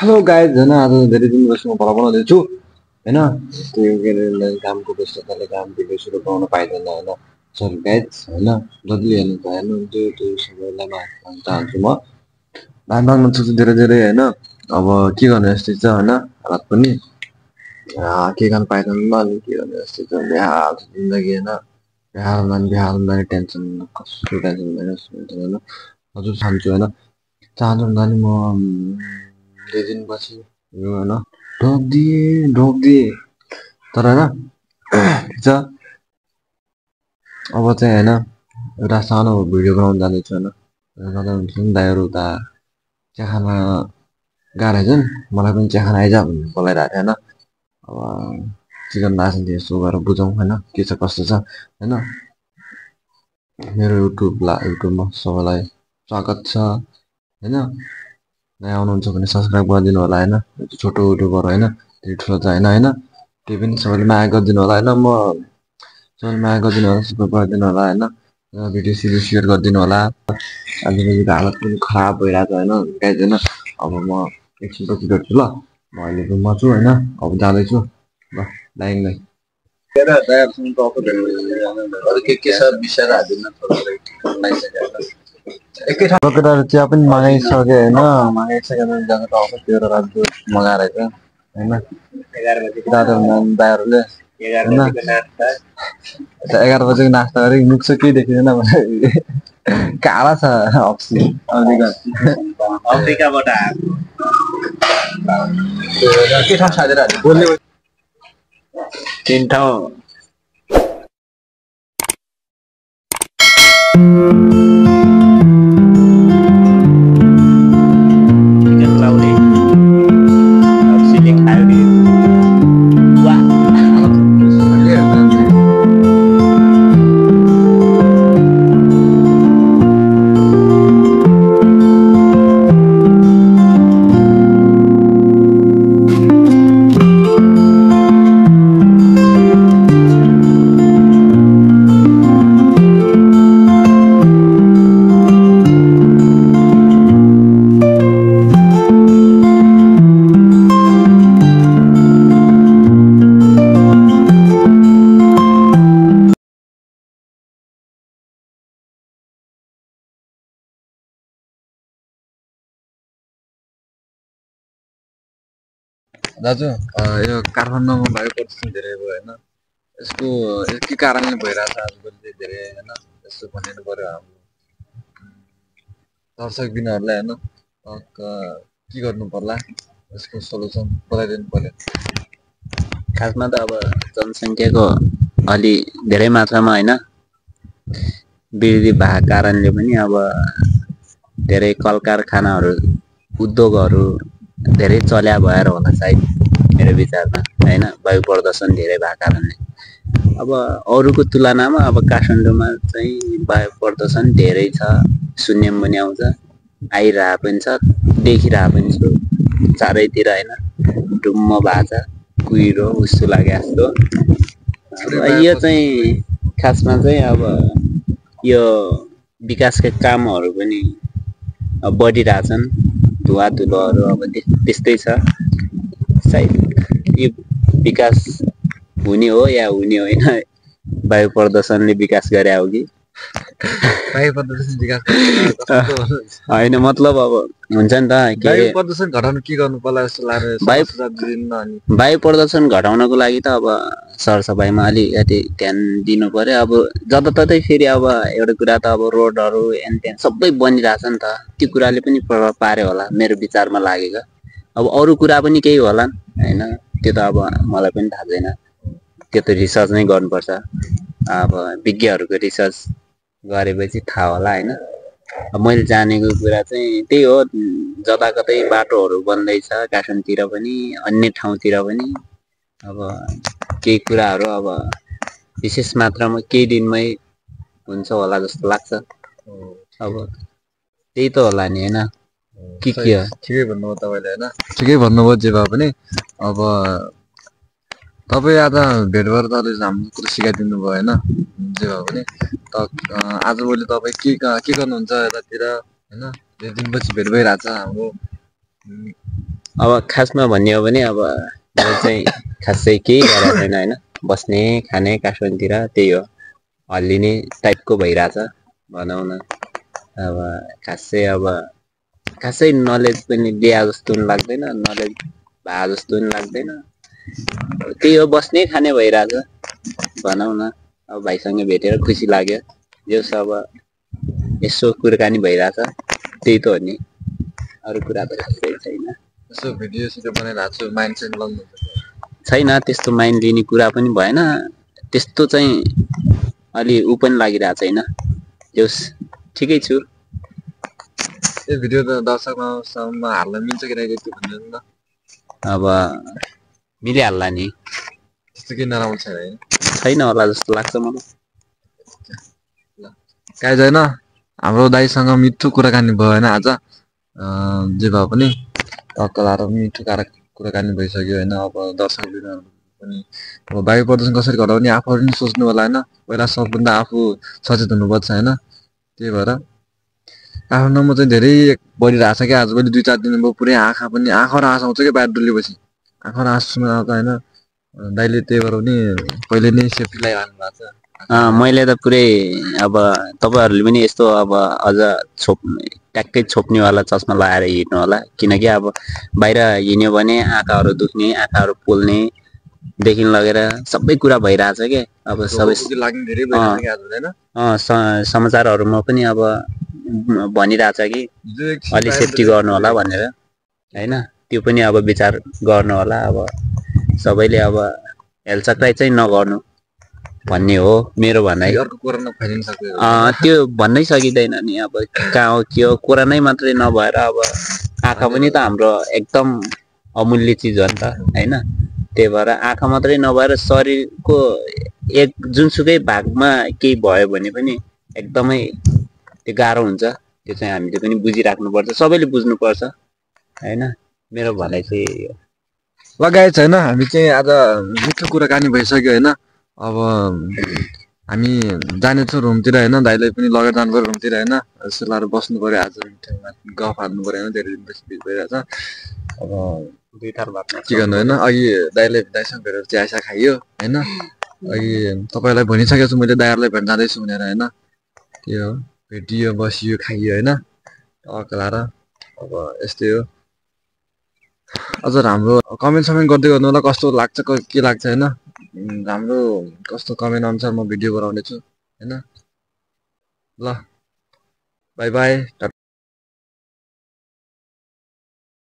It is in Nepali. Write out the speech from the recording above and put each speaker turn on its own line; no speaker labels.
हेलो गाइज होइन आज धेरै दिनपछि म भ्लग बनाउँदैछु होइन त्यो के अरे कामको व्यस्तताले काम भिडियो सुरु बनाउन पाइँदैन होइन सरी गाइज होइन जतिले हेर्नुहुन्छ त्यो सबैलाई माफी माग्न चाहन्छु म माफी माग्न चाहन्छु धेरै धेरै होइन अब के गर्ने जस्तै छ होइन हालत पनि के गर्न पाइँदैन अनि के गर्ने जस्तै छ बेहाल जिन्दगी होइन बेहालमा टेन्सन कसको टेन्सन होइन हजुर चाहन्छु होइन चाहन्छु भन्दा नि म 2 दिनपछि यो होइन ढोकिदिएँ तर होइन ठिक छ अब चाहिँ होइन एउटा सानो भिडियो बनाउनु जाँदैछु होइन जाँदा हुन्छ नि दाइहरू उता चिया खान गएर चाहिँ मलाई पनि चिया खान आइज भन्ने बोलाइरहेको थियो होइन अब चिकन रासन यसो गरेर बुझौँ होइन के छ कस्तो छ होइन मेरो युट्युबमा सबैलाई स्वागत छ होइन नयाँ आउनुहुन्छ भने सब्सक्राइब गरिदिनु होला होइन छोटो युट्युबर होइन त्यति ठुलो त होइन होइन त्यही पनि सबैले माया गरिदिनु होला होइन म सबैले माया गरिदिनु होला सब्सक्राइब गरिदिनु होला होइन भिडियो सिडियो सेयर गरिदिनु होला आजकलको हालत पनि खराब भइरहेको छ होइन गाइज होइन अब म एकछिन पछि गर्छु ल म अहिले रुममा छु होइन अब जाँदैछु ल दाइङलाई केटाहरू चिया पनि मगाइसक्यो होइन मगाइसकेर जाँदा आउँछ त्यो रात मगाएर होइन 11 बजी दाइहरूले होइन 11 बजेको नास्ता गरेँ मुख चाहिँ केही देखिँदैन काला छ अफ्रिकाबाट के ठाउँ साझेर बोल्ने
3 ठाउँ चिकन लाउने सिलिङ खायो नि
दाजु यो काठमाडौँमा वायु प्रदूषण धेरै भयो होइन यसको के कारणले भइरहेछ आजकल चाहिँ धेरै होइन यस्तो भनिनु पर्यो हाम्रो दर्शकबिनहरूलाई होइन के गर्नु पर्ला यसको सल्युसन बताइदिनु पर्यो
खासमा त अब जनसङ्ख्याको अलि धेरै मात्रामा होइन वृद्धि भएको कारणले पनि अब धेरै कल कारखानाहरू उद्योगहरू धेरै चल्या भएर होला सायद मेरो विचारमा होइन वायु प्रदूषण धेरै भएको कारणले अब अरूको तुलनामा अब काठमाडौँमा चाहिँ वायु प्रदूषण धेरै छ सुन्ने पनि आउँछ आइरहेको पनि छ देखिरहेको पनि छु चारैतिर होइन डुम्म भएको छ कुहिरो उस्तो लागे जस्तो यो चाहिँ खासमा चाहिँ अब यो विकासका कामहरू पनि बढिरहेछन् धुवा धुलोहरू अब त्यस्तै छ सायद यो विकास हुने हो या हुने होइन वायु प्रदूषणले विकास गरे हो कि
वायु प्रदूषण विकास
होइन मतलब अब हुन्छ नि त
वायु प्रदूषण घटाउन के गर्नु पर्ला जस्तो लाग्छ
वायु प्रदूषण घटाउनको लागि त अब सरसफाइमा अलिकति ध्यान दिनु पर्यो अब जताततै फेरि अब एउटा कुरा त अब रोडहरू एन त्यहाँ सबै बनिरहेछ नि त त्यो कुराले पनि प्रभाव पार्यो होला मेरो विचारमा लागेको अब अरू कुरा पनि केही होला होइन त्यो त अब मलाई पनि थाहा छैन त्यो त रिसर्च नै गर्नुपर्छ अब विज्ञहरूको रिसर्च गरेपछि थाहा होला होइन मैले जानेको कुरा चाहिँ त्यही हो जताकतै बाटोहरू बन्दैछ काठमाडौँतिर पनि अन्य ठाउँतिर पनि अब केही कुराहरू अब विशेष मात्रामा केही दिनमै हुन्छ होला जस्तो लाग्छ अब त्यही त होला नि होइन के
ठिकै भन्नुभयो तपाईँले होइन ठिकै भन्नुभयो जे भए पनि अब तपाईँ आज भेट गरेर तपाईँले हाम्रो कुरो सिकाइदिनु भयो होइन जे भए पनि आजभोलि तपाईँ के गर्नुहुन्छ यतातिर होइन 2 दिनपछि भेट भइरहेछ हाम्रो
अब खासमा भन्ने हो भने अब मैले चाहिँ खासै केही गरेको छैन होइन, बस्ने खाने काठमाडौँतिर त्यही हो, हल्लिने टाइपको भइरहेछ भनौँ न। अब खासै नलेज पनि दिए जस्तो पनि लाग्दैन, नलेज भए जस्तो पनि लाग्दैन, त्यही हो बस्ने खाने भइरहेछ भनौँ न। अब भाइसँग भेटेर खुसी लाग्यो, जस अब यसो कुराकानी भइरहेछ त्यही त हो नि, अरू कुरा त खासै छैन।
यसो भिडियो सिडियो बनाइरहेको छु, माइन्ड चाहिँ लग्नु
छैन त्यस्तो माइन्ड लिने कुरा पनि भएन, त्यस्तो चाहिँ अलि ऊ पनि लागिरहेको छैन, जस ठिकै छु।
यो भिडियो त दर्शकमा हाल्न मिल्छ कि त्यो भन्दैन न।
अब मिलिहाल्ला नि,
त्यस्तो केही नराम्रो छैन होइन,
छैन होला जस्तो लाग्छ मलाई।
काहीँ छैन, हाम्रो दाइसँग मिठो कुराकानी भयो होइन आज, जे भए पनि टक्क लाएर मिठो कुराकानी भइसक्यो होइन। अब दर्शक पनि अब वायु प्रदूषण कसरी घटाउने आफूहरू पनि सोच्नु होला होइन, पहिला सबभन्दा आफू सचेत हुनुपर्छ होइन। त्यही भएर आफ्नो नम्बर चाहिँ धेरै बढिरहेको छ क्या, आजभोलि 2-4 दिन भयो पुरै आँखा र आँस आउँछ क्या बाहिर डुलेपछि, आँखा र आँसुमा आउँछ होइन। दाइले त्यही भएर पनि पहिले नै सेफ्टी लगाइहाल्नु भएको छ।
मैले त पुरै अब तपाईँहरूले पनि यस्तो अब अझ ट्याक्कै छोप्नेवाला चस्मा लगाएर हिँड्नु होला, किनकि अब बाहिर हिँड्यो भने आँखाहरू दुख्ने, आँखाहरू पोल्नेदेखि लगेर सबै कुरा भइरहेछ क्या। अब सबै समाचारहरूमा पनि अब भनिरहेछ कि अलि सेफ्टी गर्नु होला भनेर होइन, त्यो पनि अब विचार गर्नु होला। अब सबैले अब हेलचक्राइ चाहिँ नगर्नु भन्ने हो मेरो भनाइ। त्यो भन्नै सकिँदैन नि, अब कहाँ हो के हो, कोरोनै मात्रै नभएर अब आँखा पनि त हाम्रो एकदम अमूल्य चिज हो नि त होइन। त्यही भएर आँखा मात्रै नभएर शरीरको एक जुनसुकै भागमा केही भयो भने पनि एकदमै त्यो गाह्रो हुन्छ, त्यो चाहिँ हामीले पनि बुझिराख्नुपर्छ, सबैले बुझ्नुपर्छ होइन, मेरो भनाइ चाहिँ
लगाएछ होइन। हामी चाहिँ आज मिठो कुराकानी भइसक्यो होइन। अब हामी जानेछौँ रुमतिर होइन, दाइले पनि लगेर जानु पऱ्यो रुमतिर होइन, यसो लाएर बस्नु पऱ्यो, आज गफ हाल्नु पऱ्यो होइन, धेरै दिनपछि भेट भइरहेछ। अब के गर्नु होइन, अघि दाइसँग भेटेर चिया खाइयो होइन, अघि तपाईँलाई भनिसकेको छु मैले दाइहरूलाई भेट जाँदैछु भनेर होइन। त्यो हो, भेटियो बसियो खाइयो होइन टक्क लाएर। अब यस्तै हो। अझ हाम्रो कमेन्ट समेन्ट गर्दै गर्नु होला, कस्तो लाग्छ के लाग्छ होइन, हाम्रो कस्तो कमेन्ट अनुसार म भिडियो बनाउने छु होइन। ल बाई बाई।